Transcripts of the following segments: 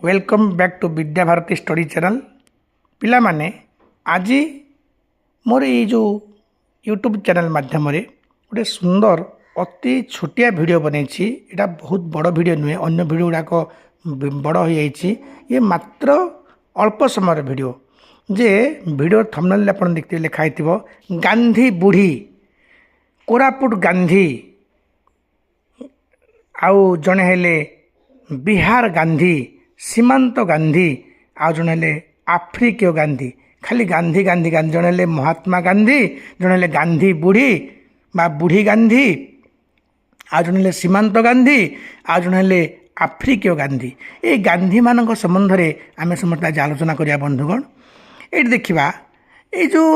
Welcome back to Vidyabharati Study Channel. ପିଲାମାନେ, ଆଜି ମୋର ଏଇ ଯେଉଁ ୟୁଟ୍ୟୁବ୍ ଚ୍ୟାନେଲ୍ ମାଧ୍ୟମରେ ଗୋଟେ ସୁନ୍ଦର ଅତି ଛୋଟିଆ ଭିଡ଼ିଓ ବନେଇଛି। ଏଇଟା ବହୁତ ବଡ଼ ଭିଡ଼ିଓ ନୁହେଁ। ଅନ୍ୟ ଭିଡ଼ିଓ ଗୁଡ଼ାକ ବଡ଼ ହୋଇଯାଇଛି। ଇଏ ମାତ୍ର ଅଳ୍ପ ସମୟର ଭିଡ଼ିଓ ଯେ ଭିଡ଼ିଓ ଥମ୍ବନେଲ୍ରେ ଆପଣ ଦେଖିଥିବେ, ଲେଖା ହେଇଥିବ ଗାନ୍ଧୀ ବୁଢ଼ୀ, କୋରାପୁଟ ଗାନ୍ଧୀ, ଆଉ ଜଣେ ହେଲେ ବିହାର ଗାନ୍ଧୀ, ସୀମାନ୍ତ ଗାନ୍ଧୀ, ଆଉ ଜଣେ ହେଲେ ଆଫ୍ରିକୀୟ ଗାନ୍ଧୀ। ଖାଲି ଗାନ୍ଧୀ, ଗାନ୍ଧୀ, ଗାନ୍ଧୀ। ଜଣେ ହେଲେ ମହାତ୍ମା ଗାନ୍ଧୀ, ଜଣେ ହେଲେ ଗାନ୍ଧୀ ବୁଢ଼ୀ ବା ବୁଢ଼ୀ ଗାନ୍ଧୀ, ଆଉ ଜଣେ ହେଲେ ସୀମାନ୍ତ ଗାନ୍ଧୀ, ଆଉ ଜଣେ ହେଲେ ଆଫ୍ରିକୀୟ ଗାନ୍ଧୀ। ଏଇ ଗାନ୍ଧୀମାନଙ୍କ ସମ୍ବନ୍ଧରେ ଆମେ ସମସ୍ତେ ଆଜି ଆଲୋଚନା କରିବା। ବନ୍ଧୁଗଣ, ଏଇଠି ଦେଖିବା, ଏଇ ଯେଉଁ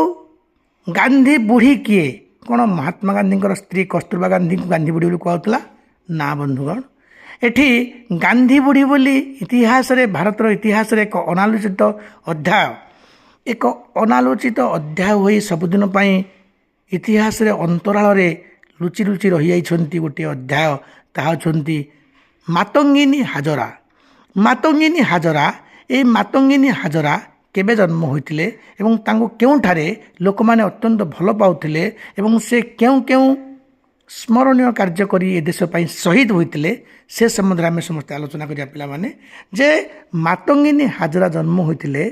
ଗାନ୍ଧୀ ବୁଢ଼ୀ କିଏ? କ'ଣ ମହାତ୍ମା ଗାନ୍ଧୀଙ୍କର ସ୍ତ୍ରୀ କସ୍ତୁରବା ଗାନ୍ଧୀଙ୍କୁ ଗାନ୍ଧୀ ବୁଢ଼ୀ ବୋଲି କୁହାଯାଉଥିଲା? ନା ବନ୍ଧୁଗଣ, ଏଠି ଗାନ୍ଧୀ ବୁଢ଼ୀ ବୋଲି ଇତିହାସରେ, ଭାରତର ଇତିହାସରେ ଏକ ଅନାଲୋଚିତ ଅଧ୍ୟାୟ, ଏକ ଅନାଲୋଚିତ ଅଧ୍ୟାୟ ହୋଇ ସବୁଦିନ ପାଇଁ ଇତିହାସରେ ଅନ୍ତରାଳରେ ଲୁଚି ଲୁଚି ରହିଯାଇଛନ୍ତି ଗୋଟିଏ ଅଧ୍ୟାୟ। ତାହା ହେଉଛନ୍ତି ମାତଙ୍ଗିନୀ ହାଜରା। ମାତଙ୍ଗିନୀ ହାଜରା। ଏଇ ମାତଙ୍ଗିନୀ ହାଜରା କେବେ ଜନ୍ମ ହୋଇଥିଲେ ଏବଂ ତାଙ୍କୁ କେଉଁଠାରେ ଲୋକମାନେ ଅତ୍ୟନ୍ତ ଭଲ ପାଉଥିଲେ ଏବଂ ସେ କେଉଁ କେଉଁ ସ୍ମରଣୀୟ କାର୍ଯ୍ୟ କରି ଏ ଦେଶ ପାଇଁ ଶହୀଦ ହୋଇଥିଲେ, ସେ ସମ୍ବନ୍ଧରେ ଆମେ ସମସ୍ତେ ଆଲୋଚନା କରିବା। ପିଲାମାନେ, ଯେ ମାତଙ୍ଗିନୀ ହାଜରା ଜନ୍ମ ହୋଇଥିଲେ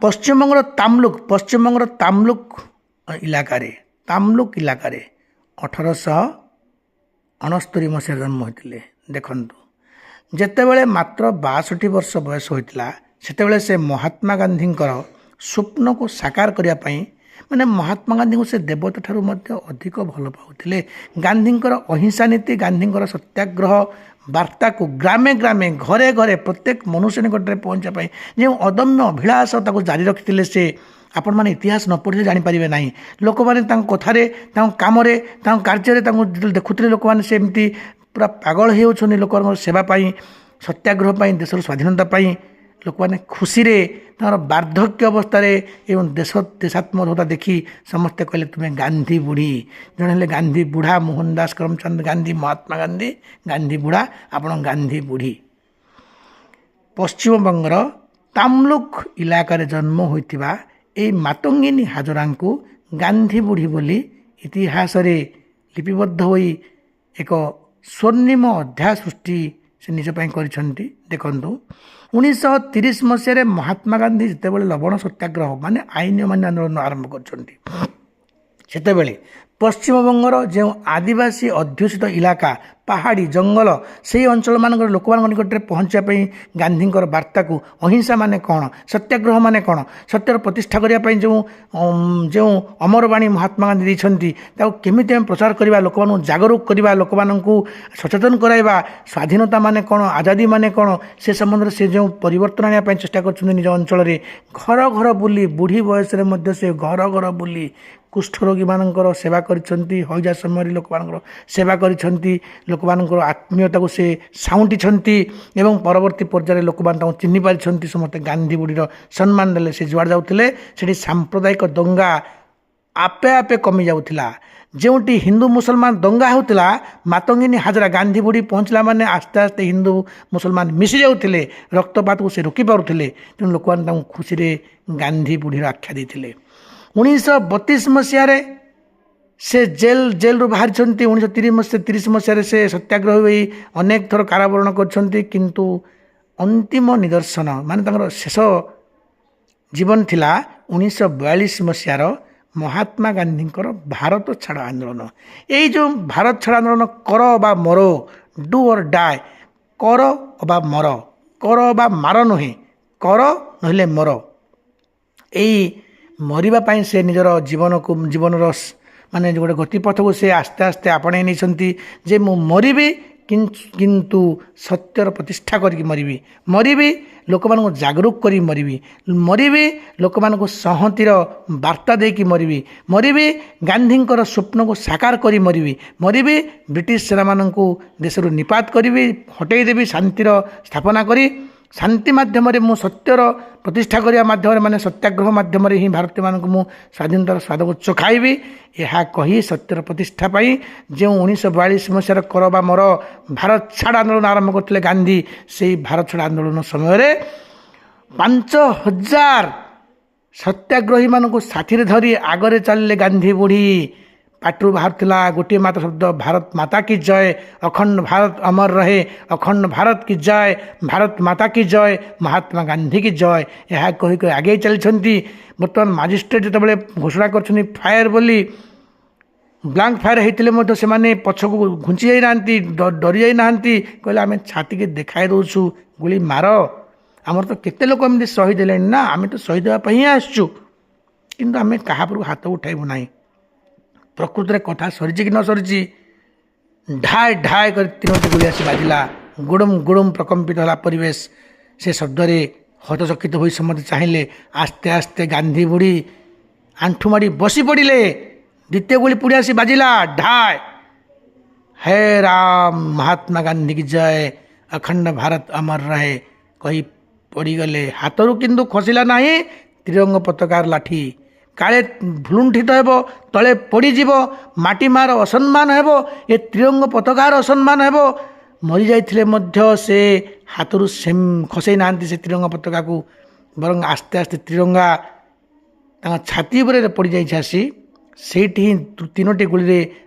ପଶ୍ଚିମବଙ୍ଗର ତାମଲୁକ ଇଲାକାରେ, ତାମଲୁକ ଇଲାକାରେ 1869 ମସିହାରେ ଜନ୍ମ ହୋଇଥିଲେ। ଦେଖନ୍ତୁ, ଯେତେବେଳେ ମାତ୍ର 62 ବର୍ଷ ବୟସ ହୋଇଥିଲା, ସେତେବେଳେ ସେ ମହାତ୍ମା ଗାନ୍ଧୀଙ୍କର ସ୍ୱପ୍ନକୁ ସାକାର କରିବା ପାଇଁ, ମାନେ ମହାତ୍ମା ଗାନ୍ଧୀଙ୍କୁ ସେ ଦେବତା ଠାରୁ ମଧ୍ୟ ଅଧିକ ଭଲ ପାଉଥିଲେ। ଗାନ୍ଧୀଙ୍କର ଅହିଂସା ନୀତି, ଗାନ୍ଧୀଙ୍କର ସତ୍ୟାଗ୍ରହ ବାର୍ତ୍ତାକୁ ଗ୍ରାମେ ଗ୍ରାମେ, ଘରେ ଘରେ, ପ୍ରତ୍ୟେକ ମନୁଷ୍ୟ ନିକଟରେ ପହଞ୍ଚିବା ପାଇଁ ଯେଉଁ ଅଦମ୍ୟ ଅଭିଳାଷ, ତାକୁ ଜାରି ରଖିଥିଲେ ସେ। ଆପଣମାନେ ଇତିହାସ ନ ପଢ଼ିଲେ ଜାଣିପାରିବେ ନାହିଁ। ଲୋକମାନେ ତାଙ୍କ କଥାରେ, ତାଙ୍କ କାମରେ, ତାଙ୍କ କାର୍ଯ୍ୟରେ ତାଙ୍କୁ ଯେତେବେଳେ ଦେଖୁଥିଲେ ଲୋକମାନେ, ସେମିତି ପୁରା ପାଗଳ ହେଇଯାଉଛନ୍ତି ଲୋକମାନଙ୍କ ସେବା ପାଇଁ, ସତ୍ୟାଗ୍ରହ ପାଇଁ, ଦେଶର ସ୍ୱାଧୀନତା ପାଇଁ। ଲୋକମାନେ ଖୁସିରେ ତାଙ୍କର ବାର୍ଦ୍ଧକ୍ୟ ଅବସ୍ଥାରେ ଏବଂ ଦେଶାତ୍ମକତା ଦେଖି ସମସ୍ତେ କହିଲେ, "ତୁମେ ଗାନ୍ଧୀ ବୁଢ଼ୀ।" ଜଣେ ହେଲେ ଗାନ୍ଧୀ ବୁଢ଼ା, ମୋହନ ଦାସ କରମଚାନ୍ଦ ଗାନ୍ଧୀ, ମହାତ୍ମା ଗାନ୍ଧୀ, ଗାନ୍ଧୀ ବୁଢ଼ା, ଆପଣ ଗାନ୍ଧୀ ବୁଢ଼ୀ। ପଶ୍ଚିମବଙ୍ଗର ତାମଲୁକ ଇଲାକାରେ ଜନ୍ମ ହୋଇଥିବା ଏଇ ମାତଙ୍ଗିନୀ ହାଜରାଙ୍କୁ ଗାନ୍ଧୀ ବୁଢ଼ୀ ବୋଲି ଇତିହାସରେ ଲିପିବଦ୍ଧ ହୋଇ ଏକ ସ୍ୱର୍ଣ୍ଣିମ ଅଧ୍ୟାୟ ସୃଷ୍ଟି ସେ ନିଜ ପାଇଁ କରିଛନ୍ତି। ଦେଖନ୍ତୁ, 1930 ମସିହାରେ ମହାତ୍ମା ଗାନ୍ଧୀ ଯେତେବେଳେ ଲବଣ ସତ୍ୟାଗ୍ରହ, ମାନେ ଆଇନ ଅମାନ୍ୟ ଆନ୍ଦୋଳନ ଆରମ୍ଭ କରିଛନ୍ତି, ସେତେବେଳେ ପଶ୍ଚିମବଙ୍ଗର ଯେଉଁ ଆଦିବାସୀ ଅଧ୍ୟୁଷିତ ଇଲାକା, ପାହାଡ଼ି ଜଙ୍ଗଲ, ସେଇ ଅଞ୍ଚଳମାନଙ୍କର ଲୋକମାନଙ୍କ ନିକଟରେ ପହଞ୍ଚିବା ପାଇଁ ଗାନ୍ଧୀଙ୍କର ବାର୍ତ୍ତାକୁ, ଅହିଂସା ମାନେ କ'ଣ, ସତ୍ୟାଗ୍ରହ ମାନେ କ'ଣ, ସତ୍ୟର ପ୍ରତିଷ୍ଠା କରିବା ପାଇଁ ଯେଉଁ ଅମରବାଣୀ ମହାତ୍ମା ଗାନ୍ଧୀ ଦେଇଛନ୍ତି, ତାକୁ କେମିତି ଆମେ ପ୍ରଚାର କରିବା, ଲୋକମାନଙ୍କୁ ଜାଗରୁକ କରିବା, ଲୋକମାନଙ୍କୁ ସଚେତନ କରାଇବା, ସ୍ୱାଧୀନତା ମାନେ କ'ଣ, ଆଜାଦି ମାନେ କ'ଣ, ସେ ସମ୍ବନ୍ଧରେ ସେ ଯେଉଁ ପରିବର୍ତ୍ତନ ଆଣିବା ପାଇଁ ଚେଷ୍ଟା କରିଛନ୍ତି ନିଜ ଅଞ୍ଚଳରେ ଘର ଘର ବୁଲି, ବୁଢ଼ୀ ବୟସରେ ମଧ୍ୟ ସେ ଘର ଘର ବୁଲି କୁଷ୍ଠରୋଗୀମାନଙ୍କର ସେବା କରିଛନ୍ତି, ହଇଜା ସମୟରେ ଲୋକମାନଙ୍କର ସେବା କରିଛନ୍ତି, ଲୋକମାନଙ୍କର ଆତ୍ମୀୟତାକୁ ସେ ସାଉଁଟିଛନ୍ତି ଏବଂ ପରବର୍ତ୍ତୀ ପର୍ଯ୍ୟାୟରେ ଲୋକମାନେ ତାଙ୍କୁ ଚିହ୍ନି ପାରିଛନ୍ତି। ସମସ୍ତେ ଗାନ୍ଧୀ ବୁଢ଼ୀର ସମ୍ମାନ ଦେଲେ। ସେ ଯୁଆଡ଼େ ଯାଉଥିଲେ, ସେଠି ସାମ୍ପ୍ରଦାୟିକ ଦଙ୍ଗା ଆପେ ଆପେ କମି ଯାଉଥିଲା। ଯେଉଁଠି ହିନ୍ଦୁ ମୁସଲମାନ ଦଙ୍ଗା ହେଉଥିଲା, ମାତଙ୍ଗିନୀ ହାଜରା, ଗାନ୍ଧୀ ବୁଢ଼ୀ ପହଞ୍ଚିଲା ମାନେ ଆସ୍ତେ ଆସ୍ତେ ହିନ୍ଦୁ ମୁସଲମାନ ମିଶି ଯାଉଥିଲେ। ରକ୍ତପାତକୁ ସେ ରୋକି ପାରୁଥିଲେ। ତେଣୁ ଲୋକମାନେ ତାଙ୍କୁ ଖୁସିରେ ଗାନ୍ଧୀ ବୁଢ଼ୀର ଆଖ୍ୟା ଦେଇଥିଲେ। 1932 ମସିହାରେ ସେ ଜେଲରୁ ବାହାରିଛନ୍ତି। 1930 ମସିହାରେ ସେ ସତ୍ୟାଗ୍ରହ ହୋଇ ଅନେକ ଥର କାରାବରଣ କରିଛନ୍ତି। କିନ୍ତୁ ଅନ୍ତିମ ନିଦର୍ଶନ, ମାନେ ତାଙ୍କର ଶେଷ ଜୀବନ ଥିଲା 1942 ମସିହାର ମହାତ୍ମା ଗାନ୍ଧୀଙ୍କର ଭାରତ ଛାଡ଼ ଆନ୍ଦୋଳନ। ଏଇ ଯେଉଁ ଭାରତ ଛାଡ଼ ଆନ୍ଦୋଳନ, କର ବା ମର, ଡୁ ଅର୍ ଡାଏ, କର ଅବା ମର, କର ବା ମାର ନୁହେଁ, କର ନହେଲେ ମର। ଏଇ ମରିବା ପାଇଁ ସେ ନିଜର ଜୀବନକୁ, ଜୀବନର ମାନେ ଗୋଟେ ଗତିପଥକୁ ସେ ଆସ୍ତେ ଆସ୍ତେ ଆପଣେଇ ନେଇଛନ୍ତି ଯେ ମୁଁ ମରିବି, କିନ୍ତୁ ସତ୍ୟର ପ୍ରତିଷ୍ଠା କରିକି ମରିବି, ମରିବି ଲୋକମାନଙ୍କୁ ଜାଗରୁକ କରି ମରିବି, ମରିବି ଲୋକମାନଙ୍କୁ ସଂହତିର ବାର୍ତ୍ତା ଦେଇକି ମରିବି, ମରିବି ଗାନ୍ଧୀଙ୍କର ସ୍ୱପ୍ନକୁ ସାକାର କରି ମରିବି, ମରିବି ବ୍ରିଟିଶ ସେନାମାନଙ୍କୁ ଦେଶରୁ ନିପାତ କରିବି, ହଟେଇ ଦେବି, ଶାନ୍ତିର ସ୍ଥାପନା କରି। ଶାନ୍ତି ମାଧ୍ୟମରେ ମୁଁ ସତ୍ୟର ପ୍ରତିଷ୍ଠା କରିବା ମାଧ୍ୟମରେ, ମାନେ ସତ୍ୟାଗ୍ରହ ମାଧ୍ୟମରେ ହିଁ ଭାରତୀୟମାନଙ୍କୁ ମୁଁ ସ୍ୱାଧୀନତାର ସ୍ୱାଦକୁ ଚଖାଇବି, ଏହା କହି ସତ୍ୟର ପ୍ରତିଷ୍ଠା ପାଇଁ ଯେଉଁ 1942 ମସିହାର କର ବା ମର ଭାରତ ଛାଡ଼ ଆନ୍ଦୋଳନ ଆରମ୍ଭ କରିଥିଲେ ଗାନ୍ଧୀ, ସେଇ ଭାରତ ଛାଡ଼ ଆନ୍ଦୋଳନ ସମୟରେ 5000 ସତ୍ୟାଗ୍ରହୀମାନଙ୍କୁ ସାଥିରେ ଧରି ଆଗରେ ଚାଲିଲେ ଗାନ୍ଧୀ ବୁଢ଼ୀ। ପାଟିରୁ ବାହାରୁଥିଲା ଗୋଟିଏ ମାତ୍ର ଶବ୍ଦ, ଭାରତ ମାତା କି ଜୟ, ଅଖଣ୍ଡ ଭାରତ ଅମର ରହେ, ଅଖଣ୍ଡ ଭାରତ କି ଜୟ, ଭାରତ ମାତା କି ଜୟ, ମହାତ୍ମା ଗାନ୍ଧୀ କି ଜୟ। ଏହା କହି କହି ଆଗେଇ ଚାଲିଛନ୍ତି। ବର୍ତ୍ତମାନ ମାଜିଷ୍ଟ୍ରେଟ୍ ଯେତେବେଳେ ଘୋଷଣା କରିଛନ୍ତି ଫାୟାର ବୋଲି, ବ୍ଲାଙ୍କ ଫାୟାର ହେଇଥିଲେ ମଧ୍ୟ ସେମାନେ ପଛକୁ ଘୁଞ୍ଚି ଯାଇନାହାନ୍ତି, ଡରି ଯାଇନାହାନ୍ତି। କହିଲେ ଆମେ ଛାତିକି ଦେଖାଇ ଦେଉଛୁ, ଗୁଳି ମାର, ଆମର ତ କେତେ ଲୋକ ଏମିତି ଶହୀଦ ହେଲେଣି ନା, ଆମେ ତ ଶହୀଦ ହେବା ପାଇଁ ହିଁ ଆସିଛୁ, କିନ୍ତୁ ଆମେ କାହା ଉପରକୁ ହାତ ଉଠାଇବୁ ନାହିଁ। ପ୍ରକୃତରେ କଥା ସରିଛି କି ନ ସରିଛି, ଢାଏ ଢାଏ କରି ତିନୋଟି ଗୁଳି ଆସି ବାଜିଲା। ଗୁଡ଼ୁମ ଗୁଡ଼ୁମ ପ୍ରକମ୍ପିତ ହେଲା ପରିବେଶ। ସେ ଶବ୍ଦରେ ହତଚକିତ ହୋଇ ସମସ୍ତେ ଚାହିଁଲେ। ଆସ୍ତେ ଆସ୍ତେ ଗାନ୍ଧୀ ବୁଢ଼ୀ ଆଣ୍ଠୁ ମାଡ଼ି ବସି ପଡ଼ିଲେ। ଦ୍ୱିତୀୟ ଗୁଳି ପୁଣି ଆସି ବାଜିଲା, ଢାଏ। ହେ ରାମ, ମହାତ୍ମା ଗାନ୍ଧୀ କି ଜୟ, ଅଖଣ୍ଡ ଭାରତ ଅମର ରହେ କହି ପଡ଼ିଗଲେ। ହାତରୁ କିନ୍ତୁ ଖସିଲା ନାହିଁ ତ୍ରିରଙ୍ଗ ପତାକାର ଲାଠି। କାଳେ ଭୁଲୁଣ୍ଠିତ ହେବ, ତଳେ ପଡ଼ିଯିବ, ମାଟି ମାର ଅସମ୍ମାନ ହେବ, ଏ ତ୍ରିରଙ୍ଗ ପତାକାର ଅସମ୍ମାନ ହେବ। ମରିଯାଇଥିଲେ ମଧ୍ୟ ସେ ହାତରୁ ଖସେଇ ନାହାନ୍ତି ସେ ତ୍ରିରଙ୍ଗା ପତାକାକୁ, ବରଂ ଆସ୍ତେ ଆସ୍ତେ ତ୍ରିରଙ୍ଗା ତାଙ୍କ ଛାତି ଉପରେ ପଡ଼ିଯାଇଛି ଆସି। ସେଇଠି ହିଁ ତିନୋଟି ଗୁଳିରେ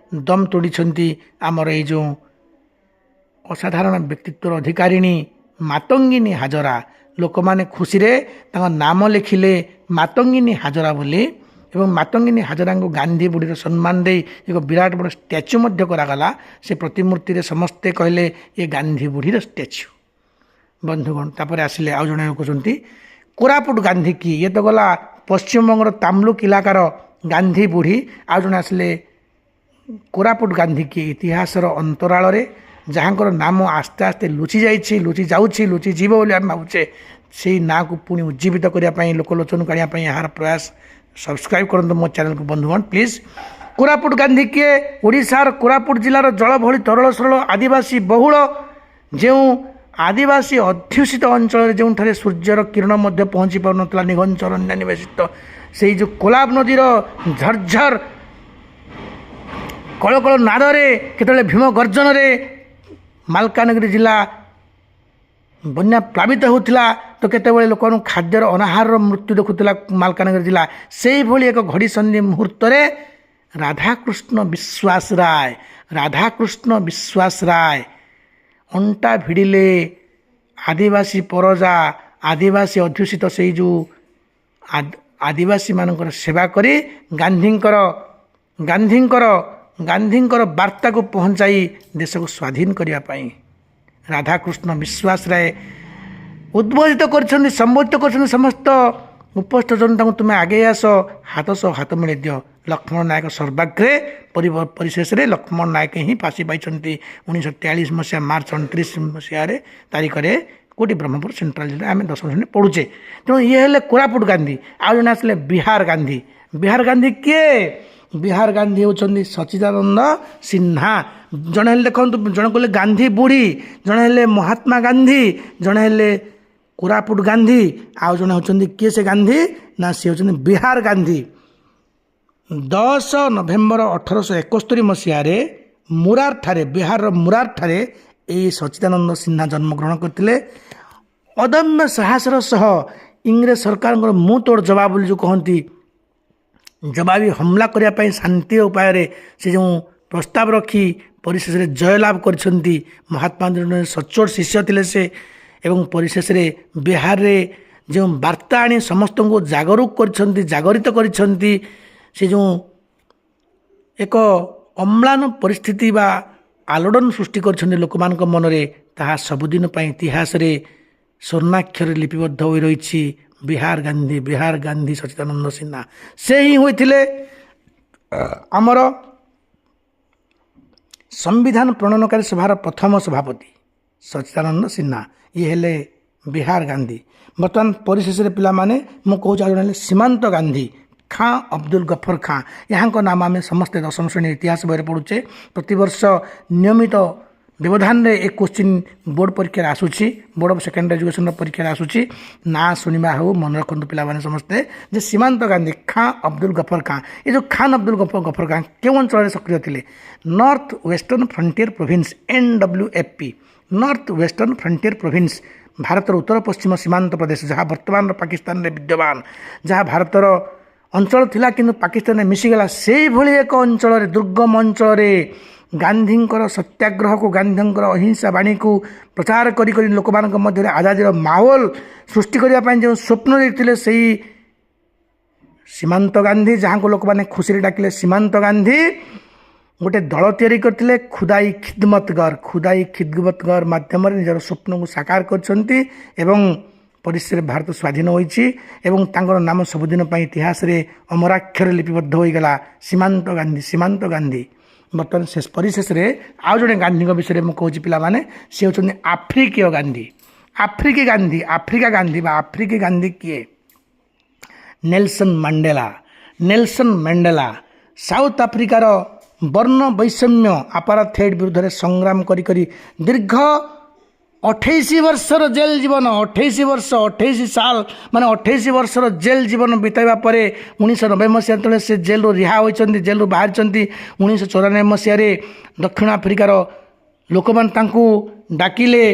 ଦମ୍ ତୋଡ଼ିଛନ୍ତି ଆମର ଏଇ ଯେଉଁ ଅସାଧାରଣ ବ୍ୟକ୍ତିତ୍ୱର ଅଧିକାରିଣୀ ମାତଙ୍ଗିନୀ ହାଜରା। ଲୋକମାନେ ଖୁସିରେ ତାଙ୍କ ନାମ ଲେଖିଲେ ମାତଙ୍ଗିନୀ ହାଜରା ବୋଲି, ଏବଂ ମାତଙ୍ଗିନୀ ହାଜରାଙ୍କୁ ଗାନ୍ଧୀ ବୁଢ଼ୀର ସମ୍ମାନ ଦେଇ ଏକ ବିରାଟ ବଡ଼ ଷ୍ଟାଚ୍ୟୁ ମଧ୍ୟ କରାଗଲା। ସେ ପ୍ରତିମୂର୍ତ୍ତିରେ ସମସ୍ତେ କହିଲେ ଏ ଗାନ୍ଧୀ ବୁଢ଼ୀର ଷ୍ଟାଚ୍ୟୁ। ବନ୍ଧୁଗଣ, ତାପରେ ଆସିଲେ ଆଉ ଜଣେ କହୁଛନ୍ତି କୋରାପୁଟ ଗାନ୍ଧୀ କି, ଇଏ ତ ଗଲା ପଶ୍ଚିମବଙ୍ଗର ତାମଲୁକ ଇଲାକାର ଗାନ୍ଧୀ ବୁଢ଼ୀ। ଆଉ ଜଣେ ଆସିଲେ କୋରାପୁଟ ଗାନ୍ଧୀ କି, ଇତିହାସର ଅନ୍ତରାଳରେ ଯାହାଙ୍କର ନାମ ଆସ୍ତେ ଆସ୍ତେ ଲୁଚି ଯାଇଛି, ଲୁଚି ଯାଉଛି, ଲୁଚି ଯିବ ବୋଲି ଆମେ ଭାବୁଛେ, ସେଇ ନାଁକୁ ପୁଣି ଉଜ୍ଜୀବିତ କରିବା ପାଇଁ, ଲୋକଲୋଚନକୁ ଆଣିବା ପାଇଁ ଏହାର ପ୍ରୟାସ। ସବସ୍କ୍ରାଇବ୍ କରନ୍ତୁ ମୋ ଚ୍ୟାନେଲକୁ ବନ୍ଧୁଗଣ ପ୍ଲିଜ୍। କୋରାପୁଟ ଗାନ୍ଧୀ କିଏ? ଓଡ଼ିଶାର କୋରାପୁଟ ଜିଲ୍ଲାର ଜଳ ଭଳି ତରଳ ସରଳ ଆଦିବାସୀ ବହୁଳ ଯେଉଁ ଆଦିବାସୀ ଅଧ୍ୟୁଷିତ ଅଞ୍ଚଳରେ, ଯେଉଁଠାରେ ସୂର୍ଯ୍ୟର କିରଣ ମଧ୍ୟ ପହଞ୍ଚି ପାରୁନଥିଲା, ନିଘଞ୍ଚ ଅରଣ୍ୟ ନିବେଶିତ ସେଇ ଯେଉଁ କୋଲାବ ନଦୀର ଝରଝର କଳକଳ ନାଦରେ, କେତେବେଳେ ଭୀମ ଗର୍ଜନରେ ମାଲକାନଗିରି ଜିଲ୍ଲା ବନ୍ୟା ପ୍ଲାବିତ ହେଉଥିଲା, ତ କେତେବେଳେ ଲୋକମାନଙ୍କୁ ଖାଦ୍ୟର ଅନାହାରର ମୃତ୍ୟୁ ଦେଖୁଥିଲା ମାଲକାନଗିରି ଜିଲ୍ଲା। ସେଇଭଳି ଏକ ଘଡ଼ିସନ୍ଧି ମୁହୂର୍ତ୍ତରେ ରାଧାକୃଷ୍ଣ ବିଶ୍ୱାସ ରାୟ, ରାଧାକୃଷ୍ଣ ବିଶ୍ୱାସ ରାୟ ଅଣ୍ଟା ଭିଡ଼ିଲେ ଆଦିବାସୀ ପରଜା, ଆଦିବାସୀ ଅଧ୍ୟୁଷିତ ସେଇ ଯେଉଁ ଆଦିବାସୀମାନଙ୍କର ସେବା କରି ଗାନ୍ଧୀଙ୍କର ବାର୍ତ୍ତାକୁ ପହଞ୍ଚାଇ ଦେଶକୁ ସ୍ୱାଧୀନ କରିବା ପାଇଁ ରାଧାକୃଷ୍ଣ ବିଶ୍ୱାସ ରାୟ ଉଦ୍ବୋଧିତ କରିଛନ୍ତି, ସମ୍ବୋଧିତ କରିଛନ୍ତି ସମସ୍ତ ଉପସ୍ଥିତ ଜନତାଙ୍କୁ, ତୁମେ ଆଗେଇ ଆସ, ହାତ ସହ ହାତ ମିଳେଇ ଦିଅ। ଲକ୍ଷ୍ମଣ ନାୟକ ସର୍ବାଗ୍ରେ, ପରିଶେଷରେ ଲକ୍ଷ୍ମଣ ନାୟକ ହିଁ ଫାଶୀ ପାଇଛନ୍ତି 1943 ମସିହା ମାର୍ଚ୍ଚ 29 ମସିହାରେ ତାରିଖରେ, କେଉଁଠି? ବ୍ରହ୍ମପୁର ସେଣ୍ଟ୍ରାଲ ଜେଲରେ। ଆମେ ଦଶମ ଶ୍ରେଣୀ ପଢ଼ୁଛେ। ତେଣୁ ଇଏ ହେଲେ କୋରାପୁଟ ଗାନ୍ଧୀ। ଆଉ ଜଣେ ଆସିଲେ ବିହାର ଗାନ୍ଧୀ। ବିହାର ଗାନ୍ଧୀ କିଏ? ବିହାର ଗାନ୍ଧୀ ହେଉଛନ୍ତି ସଚିଦାନନ୍ଦ ସିହ୍ନା। ଜଣେ ହେଲେ ଦେଖନ୍ତୁ, ଜଣେ କହିଲେ ଗାନ୍ଧୀ ବୁଢ଼ୀ, ଜଣେ ହେଲେ ମହାତ୍ମା ଗାନ୍ଧୀ, ଜଣେ ହେଲେ କୋରାପୁଟ ଗାନ୍ଧୀ, ଆଉ ଜଣେ ହେଉଛନ୍ତି କିଏ ସେ ଗାନ୍ଧୀ ନା ସେ ହେଉଛନ୍ତି ବିହାର ଗାନ୍ଧୀ। 10 ନଭେମ୍ବର 1871 ମସିହାରେ ମୁରାରଠାରେ, ବିହାରର ମୁରାରଠାରେ ଏଇ ସଚିଦାନନ୍ଦ ସିହ୍ନା ଜନ୍ମଗ୍ରହଣ କରିଥିଲେ। ଅଦମ୍ୟ ସାହସର ସହ ଇଂରେଜ ସରକାରଙ୍କର ମୁଁହ ତୋଡ଼ ଜବାବ ବୋଲି ଯେଉଁ କହନ୍ତି, ଜବାବି ହମଲା କରିବା ପାଇଁ ଶାନ୍ତି ଉପାୟରେ ସେ ଯେଉଁ ପ୍ରସ୍ତାବ ରଖି ପରିଶେଷରେ ଜୟଲାଭ କରିଛନ୍ତି। ମହାତ୍ମା ଗାନ୍ଧୀଙ୍କ ସଚ୍ଚୋଟ ଶିଷ୍ୟ ଥିଲେ ସେ, ଏବଂ ପରିଶେଷରେ ବିହାରରେ ଯେଉଁ ବାର୍ତ୍ତା ଆଣି ସମସ୍ତଙ୍କୁ ଜାଗରୁକ କରିଛନ୍ତି, ଜାଗରିତ କରିଛନ୍ତି, ସେ ଯେଉଁ ଏକ ଅମ୍ଳାନ ପରିସ୍ଥିତି ବା ଆଲୋଡ଼ନ ସୃଷ୍ଟି କରିଛନ୍ତି ଲୋକମାନଙ୍କ ମନରେ, ତାହା ସବୁଦିନ ପାଇଁ ଇତିହାସରେ ସ୍ୱର୍ଣ୍ଣାକ୍ଷରରେ ଲିପିବଦ୍ଧ ହୋଇ ରହିଛି। ବିହାର ଗାନ୍ଧୀ, ବିହାର ଗାନ୍ଧୀ ସଚିଦାନନ୍ଦ ସିହ୍ନା ସେ ହିଁ ହୋଇଥିଲେ ଆମର ସମ୍ବିଧାନ ପ୍ରଣୟନକାରୀ ସଭାର ପ୍ରଥମ ସଭାପତି ସଚିଦାନନ୍ଦ ସିହ୍ନା। ଇଏ ହେଲେ ବିହାର ଗାନ୍ଧୀ। ବର୍ତ୍ତମାନ ପରିଶେଷରେ ପିଲାମାନେ ମୁଁ କହୁଛି ଆଉ ଜଣେ ହେଲେ ସୀମାନ୍ତ ଗାନ୍ଧୀ, ଖାଁ ଅବଦୁଲ ଗଫର ଖାଁ। ଏହାଙ୍କ ନାମ ଆମେ ସମସ୍ତେ ଦଶମ ଶ୍ରେଣୀ ଇତିହାସ ବହିରେ ପଢ଼ୁଛେ। ପ୍ରତିବର୍ଷ ନିୟମିତ ବ୍ୟବଧାନରେ ଏ କୋଶ୍ଚିନ୍ ବୋର୍ଡ଼ ପରୀକ୍ଷାରେ ଆସୁଛି, ବୋର୍ଡ଼ ଅଫ୍ ସେକେଣ୍ଡାରୀ ଏଜୁକେସନ୍ର ପରୀକ୍ଷାରେ ଆସୁଛି। ନାଁ ଶୁଣିବା ହେଉ, ମନେ ରଖନ୍ତୁ ପିଲାମାନେ ସମସ୍ତେ ଯେ ସୀମାନ୍ତ ଗାନ୍ଧୀ, ଖାଁ ଅବଦୁଲ ଗଫର ଖାଁ। ଏ ଯେଉଁ ଖାନ୍ ଅବଦୁଲ ଗଫର ଖାଁ କେଉଁ ଅଞ୍ଚଳରେ ସକ୍ରିୟ ଥିଲେ? North Western Frontier Province, NWFP, North Western Frontier Province, ଭାରତର ଉତ୍ତର ପଶ୍ଚିମ ସୀମାନ୍ତ ପ୍ରଦେଶ, ଯାହା ବର୍ତ୍ତମାନର ପାକିସ୍ତାନରେ ବିଦ୍ୟମାନ, ଯାହା ଭାରତର ଅଞ୍ଚଳ ଥିଲା କିନ୍ତୁ ପାକିସ୍ତାନରେ ମିଶିଗଲା। ସେଇଭଳି ଏକ ଅଞ୍ଚଳରେ, ଦୁର୍ଗମ ଅଞ୍ଚଳରେ ଗାନ୍ଧୀଙ୍କର ସତ୍ୟାଗ୍ରହକୁ, ଗାନ୍ଧୀଙ୍କର ଅହିଂସା ବାଣୀକୁ ପ୍ରଚାର କରି କରି ଲୋକମାନଙ୍କ ମଧ୍ୟରେ ଆଜାଦିର ମାହୋଲ ସୃଷ୍ଟି କରିବା ପାଇଁ ଯେଉଁ ସ୍ୱପ୍ନ ଦେଖିଥିଲେ, ସେଇ ସୀମାନ୍ତ ଗାନ୍ଧୀ, ଯାହାଙ୍କୁ ଲୋକମାନେ ଖୁସିରେ ଡାକିଲେ ସୀମାନ୍ତ ଗାନ୍ଧୀ, ଗୋଟେ ଦଳ ତିଆରି କରିଥିଲେ, ଖୁଦାଇ ଖିଦମତଗର। ଖୁଦାଇ ଖିଦମତଗର ମାଧ୍ୟମରେ ନିଜର ସ୍ୱପ୍ନକୁ ସାକାର କରିଛନ୍ତି ଏବଂ ପରିଶେଷରେ ଭାରତ ସ୍ୱାଧୀନ ହୋଇଛି ଏବଂ ତାଙ୍କର ନାମ ସବୁଦିନ ପାଇଁ ଇତିହାସରେ ଅମରାକ୍ଷରରେ ଲିପିବଦ୍ଧ ହୋଇଗଲା, ସୀମାନ୍ତ ଗାନ୍ଧୀ, ସୀମାନ୍ତ ଗାନ୍ଧୀ। ବର୍ତ୍ତମାନ ଶେଷ ପରିଶେଷରେ ଆଉ ଜଣେ ଗାନ୍ଧୀଙ୍କ ବିଷୟରେ ମୁଁ କହୁଛି ପିଲାମାନେ। ସେ ହେଉଛନ୍ତି ଆଫ୍ରିକୀୟ ଗାନ୍ଧୀ, ଆଫ୍ରିକୀ ଗାନ୍ଧୀ, ଆଫ୍ରିକା ଗାନ୍ଧୀ ବା ଆଫ୍ରିକୀ ଗାନ୍ଧୀ କିଏ? Nelson Mandela. Nelson Mandela south ଆଫ୍ରିକାର ବର୍ଣ୍ଣ ବୈଷମ୍ୟ, ଆପାରଥେଡ୍ ବିରୁଦ୍ଧରେ ସଂଗ୍ରାମ କରି କରି ଦୀର୍ଘ 28 ବର୍ଷର ଜେଲ୍ ଜୀବନ, 28 ବର୍ଷ, 28 ସାଲ, ମାନେ 28 ବର୍ଷର ଜେଲ୍ ଜୀବନ ବିତାଇବା ପରେ 1990 ମସିହା ଯେତେବେଳେ ସେ ଜେଲ୍ରୁ ରିହା ହୋଇଛନ୍ତି, ଜେଲ୍ରୁ ବାହାରିଛନ୍ତି, 1994 ମସିହାରେ ଦକ୍ଷିଣ ଆଫ୍ରିକାର ଲୋକମାନେ ତାଙ୍କୁ ଡାକିଲେ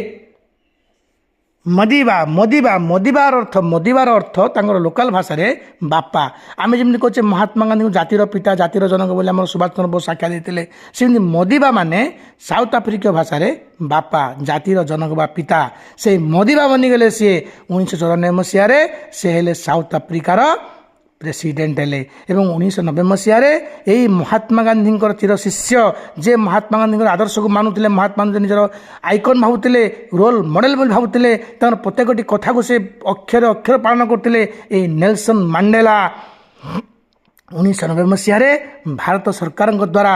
ମଦିବା। ମଦିବା, ମଦିବାର ଅର୍ଥ ତାଙ୍କର ଲୋକାଲ ଭାଷାରେ ବାପା। ଆମେ ଯେମିତି କହୁଛେ ମହାତ୍ମା ଗାନ୍ଧୀଙ୍କୁ ଜାତିର ପିତା, ଜାତିର ଜନକ ବୋଲି ଆମର ସୁଭାଷ ଚନ୍ଦ୍ର ବୋଷ ଆଖ୍ୟା ଦେଇଥିଲେ, ସେମିତି ମଦିବା ମାନେ ସାଉଥ ଆଫ୍ରିକୀୟ ଭାଷାରେ ବାପା, ଜାତିର ଜନକ ବା ପିତା। ସେଇ ମଦିବା ବନିଗଲେ ସିଏ। 1994 ମସିହାରେ ସେ ହେଲେ ସାଉଥ ଆଫ୍ରିକାର ପ୍ରେସିଡେଣ୍ଟ ହେଲେ ଏବଂ 1990 ମସିହାରେ ଏଇ ମହାତ୍ମା ଗାନ୍ଧୀଙ୍କର ଚିର ଶିଷ୍ୟ, ଯେ ମହାତ୍ମା ଗାନ୍ଧୀଙ୍କର ଆଦର୍ଶକୁ ମାନୁଥିଲେ, ମହାତ୍ମା ଗାନ୍ଧୀ ନିଜର ଆଇକନ୍ ଭାବୁଥିଲେ, ରୋଲ୍ ମଡ଼େଲ ବୋଲି ଭାବୁଥିଲେ, ତାଙ୍କର ପ୍ରତ୍ୟେକଟି କଥାକୁ ସେ ଅକ୍ଷର ଅକ୍ଷର ପାଳନ କରୁଥିଲେ, ଏଇ ନେଲସନ୍ ମାଣ୍ଡେଲା 1990 ମସିହାରେ ଭାରତ ସରକାରଙ୍କ ଦ୍ୱାରା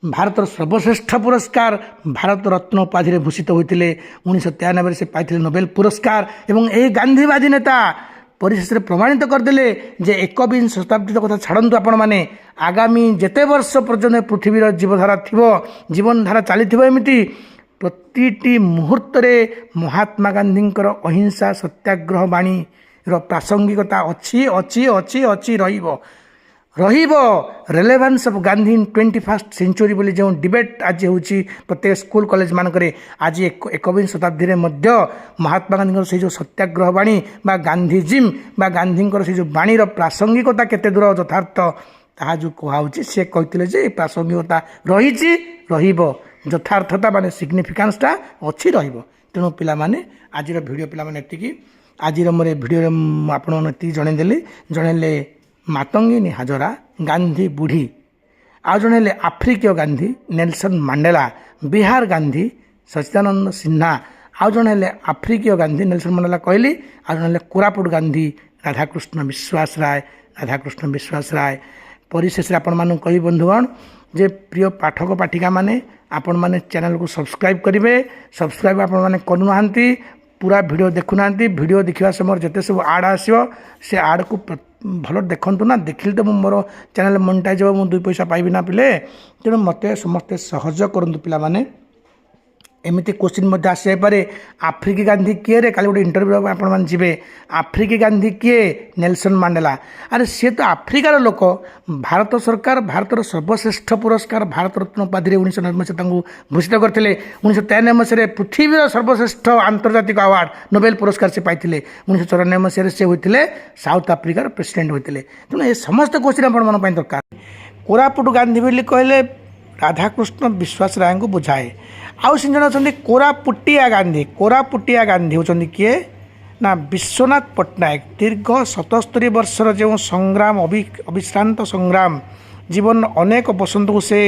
ଭାରତର ସର୍ବଶ୍ରେଷ୍ଠ ପୁରସ୍କାର ଭାରତ ରତ୍ନ ଉପାଧିରେ ଭୂଷିତ ହୋଇଥିଲେ। 1993ରେ ସେ ପାଇଥିଲେ ନୋବେଲ ପୁରସ୍କାର। ଏବଂ ଏହି ଗାନ୍ଧୀବାଦୀ ନେତା ପରିଶେଷରେ ପ୍ରମାଣିତ କରିଦେଲେ ଯେ ଏକବିଂଶ ଶତାବ୍ଦୀର କଥା ଛାଡ଼ନ୍ତୁ ଆପଣମାନେ, ଆଗାମୀ ଯେତେ ବର୍ଷ ପର୍ଯ୍ୟନ୍ତ ପୃଥିବୀର ଜୀବଧାରା ଥିବ, ଜୀବନଧାରା ଚାଲିଥିବ, ଏମିତି ପ୍ରତିଟି ମୁହୂର୍ତ୍ତରେ ମହାତ୍ମା ଗାନ୍ଧୀଙ୍କର ଅହିଂସା ସତ୍ୟାଗ୍ରହ ବାଣୀର ପ୍ରାସଙ୍ଗିକତା ଅଛି, ଅଛି, ଅଛି, ଅଛି, ରହିବ, ରହିବ। Relevance of Gandhi in 21st century ବୋଲି ଯେଉଁ ଡିବେଟ୍ ଆଜି ହେଉଛି ପ୍ରତ୍ୟେକ ସ୍କୁଲ କଲେଜମାନଙ୍କରେ, ଆଜି ଏକବିଂଶ ଶତାବ୍ଦୀରେ ମଧ୍ୟ ମହାତ୍ମା ଗାନ୍ଧୀଙ୍କର ସେଇ ଯେଉଁ ସତ୍ୟାଗ୍ରହ ବାଣୀ ବା ଗାନ୍ଧିଜିମ୍ ବା ଗାନ୍ଧୀଙ୍କର ସେଇ ଯେଉଁ ବାଣୀର ପ୍ରାସଙ୍ଗିକତା କେତେ ଦୂର ଯଥାର୍ଥ, ତାହା ଯେଉଁ କୁହାହେଉଛି, ସେ କହିଥିଲେ ଯେ ଏ ପ୍ରାସଙ୍ଗିକତା ରହିଛି, ରହିବ, ଯଥାର୍ଥତା ମାନେ ସିଗ୍ନିଫିକାନ୍ସଟା ଅଛି, ରହିବ। ତେଣୁ ପିଲାମାନେ, ଆଜିର ଭିଡ଼ିଓ ପିଲାମାନେ ଏତିକି। ଆଜିର ମୋର ଏ ଭିଡ଼ିଓରେ ମୁଁ ଆପଣମାନଙ୍କୁ ଏତିକି ଜଣେଇଦେଲି। ଜଣେଇଲେ ମାତଙ୍ଗିନୀ ହାଜରା, ଗାନ୍ଧୀ ବୁଢ଼ୀ, ଆଉ ଜଣେ ହେଲେ ଆଫ୍ରିକୀୟ ଗାନ୍ଧୀ ନେଲସନ୍ ମାଣ୍ଡେଲା, ବିହାର ଗାନ୍ଧୀ ସଚିଦାନନ୍ଦ ସିହ୍ନା, ଆଉ ଜଣେ ହେଲେ ଆଫ୍ରିକୀୟ ଗାନ୍ଧୀ ନେଲସନ୍ ମାଣ୍ଡେଲା କହିଲି, ଆଉ ଜଣେ ହେଲେ କୋରାପୁଟ ଗାନ୍ଧୀ ରାଧାକୃଷ୍ଣ ବିଶ୍ୱାସ ରାୟ, ରାଧାକୃଷ୍ଣ ବିଶ୍ୱାସ ରାୟ। ପରିଶେଷରେ ଆପଣମାନଙ୍କୁ କହିବି ବନ୍ଧୁଗଣ ଯେ ପ୍ରିୟ ପାଠକ ପାଠିକାମାନେ, ଆପଣମାନେ ଚ୍ୟାନେଲକୁ ସବସ୍କ୍ରାଇବ୍ କରିବେ। ସବସ୍କ୍ରାଇବ୍ ଆପଣମାନେ କରୁନାହାନ୍ତି, ପୁରା ଭିଡ଼ିଓ ଦେଖୁନାହାନ୍ତି। ଭିଡ଼ିଓ ଦେଖିବା ସମୟରେ ଯେତେ ସବୁ ଆଡ଼୍ ଆସିବ, ସେ ଆଡ଼୍କୁ ଭଲ ଦେଖନ୍ତୁ ନା। ଦେଖିଲେ ତ ମୁଁ ମୋର ଚ୍ୟାନେଲ୍ ମନିଟାଇଜ୍ ହେବ, ମୁଁ ଦୁଇ ପଇସା ପାଇବି ନା ପିଲେ। ତେଣୁ ମୋତେ ସମସ୍ତେ ସହଯୋଗ କରନ୍ତୁ ପିଲାମାନେ। ଏମିତି କୋଶ୍ଚିନ୍ ମଧ୍ୟ ଆସିଯାଇପାରେ, ଆଫ୍ରିକୀ ଗାନ୍ଧୀ କିଏ ରେ? କାଲି ଗୋଟେ ଇଣ୍ଟରଭ୍ୟୁ ଦେବାକୁ ଆପଣମାନେ ଯିବେ। ଆଫ୍ରିକୀ ଗାନ୍ଧୀ କିଏ? Nelson Mandela. ଆରେ, ସିଏ ତ ଆଫ୍ରିକାର ଲୋକ। ଭାରତ ସରକାର ଭାରତର ସର୍ବଶ୍ରେଷ୍ଠ ପୁରସ୍କାର ଭାରତ ରତ୍ନ ଉପାଧିରେ 1990 ମସିହାରେ ତାଙ୍କୁ ଭୂଷିତ କରିଥିଲେ। 1993 ମସିହାରେ ପୃଥିବୀର ସର୍ବଶ୍ରେଷ୍ଠ ଆନ୍ତର୍ଜାତିକ ଆୱାର୍ଡ଼ ନୋବେଲ ପୁରସ୍କାର ସେ ପାଇଥିଲେ। 1994 ମସିହାରେ ସେ ହୋଇଥିଲେ ସାଉଥ ଆଫ୍ରିକାର ପ୍ରେସିଡେଣ୍ଟ ହୋଇଥିଲେ। ତେଣୁ ଏ ସମସ୍ତ କୋଶ୍ଚିନ୍ ଆପଣମାନଙ୍କ ପାଇଁ ଦରକାର। କୋରାପୁଟ ଗାନ୍ଧୀ ବୋଲି କହିଲେ ରାଧାକୃଷ୍ଣ ବିଶ୍ୱାସ ରାୟଙ୍କୁ ବୁଝାଏ। ଆଉ ସେ ଜଣେ ଅଛନ୍ତି କୋରାପୁଟିଆ ଗାନ୍ଧୀ। କୋରାପୁଟିଆ ଗାନ୍ଧୀ ହେଉଛନ୍ତି କିଏ ନା ବିଶ୍ୱନାଥ ପଟ୍ଟନାୟକ। ଦୀର୍ଘ 77 ବର୍ଷର ଯେଉଁ ସଂଗ୍ରାମ, ଅବିଶ୍ରାନ୍ତ ସଂଗ୍ରାମ, ଜୀବନର ଅନେକ ବସନ୍ତକୁ ସେ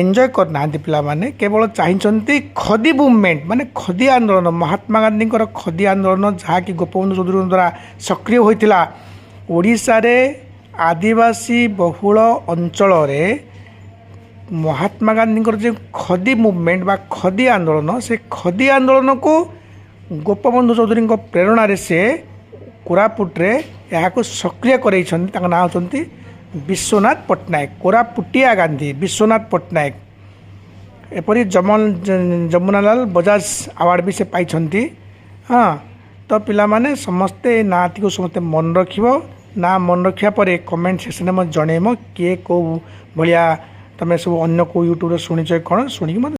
ଏନ୍ଜୟ କରିନାହାନ୍ତି ପିଲାମାନେ, କେବଳ ଚାହିଁଛନ୍ତି ଖଦି ମୁଭମେଣ୍ଟ, ମାନେ ଖଦି ଆନ୍ଦୋଳନ, ମହାତ୍ମା ଗାନ୍ଧୀଙ୍କର ଖଦି ଆନ୍ଦୋଳନ, ଯାହାକି ଗୋପବନ୍ଧୁ ଚୌଧୁରୀଙ୍କ ଦ୍ୱାରା ସକ୍ରିୟ ହୋଇଥିଲା। ଓଡ଼ିଶାରେ ଆଦିବାସୀ ବହୁଳ ଅଞ୍ଚଳରେ ମହାତ୍ମା ଗାନ୍ଧୀଙ୍କର ଯେଉଁ ଖଦି ମୁଭମେଣ୍ଟ ବା ଖଦି ଆନ୍ଦୋଳନ, ସେ ଖଦି ଆନ୍ଦୋଳନକୁ ଗୋପବନ୍ଧୁ ଚୌଧୁରୀଙ୍କ ପ୍ରେରଣାରେ ସେ କୋରାପୁଟରେ ଏହାକୁ ସକ୍ରିୟ କରାଇଛନ୍ତି। ତାଙ୍କ ନାଁ ହେଉଛନ୍ତି ବିଶ୍ୱନାଥ ପଟ୍ଟନାୟକ, କୋରାପୁଟିଆ ଗାନ୍ଧୀ ବିଶ୍ୱନାଥ ପଟ୍ଟନାୟକ। ଏପରି ଯମୁନାଲାଲ ବଜାଜ ଆୱାର୍ଡ଼ ବି ସେ ପାଇଛନ୍ତି। ହଁ, ତ ପିଲାମାନେ, ସମସ୍ତେ ଏ ନାଁଟିକୁ ସମସ୍ତେ ମନେ ରଖିବ। ନାଁ ମନେ ରଖିବା ପରେ କମେଣ୍ଟ ସେକ୍ସନରେ ମୋତେ ଜଣେଇବ, କିଏ କେଉଁ ଭଳିଆ ତୁମେ ସବୁ ଅନ୍ୟ କେଉଁ ୟୁଟ୍ୟୁବରେ ଶୁଣିଛ, କ'ଣ ଶୁଣିକି ମୋତେ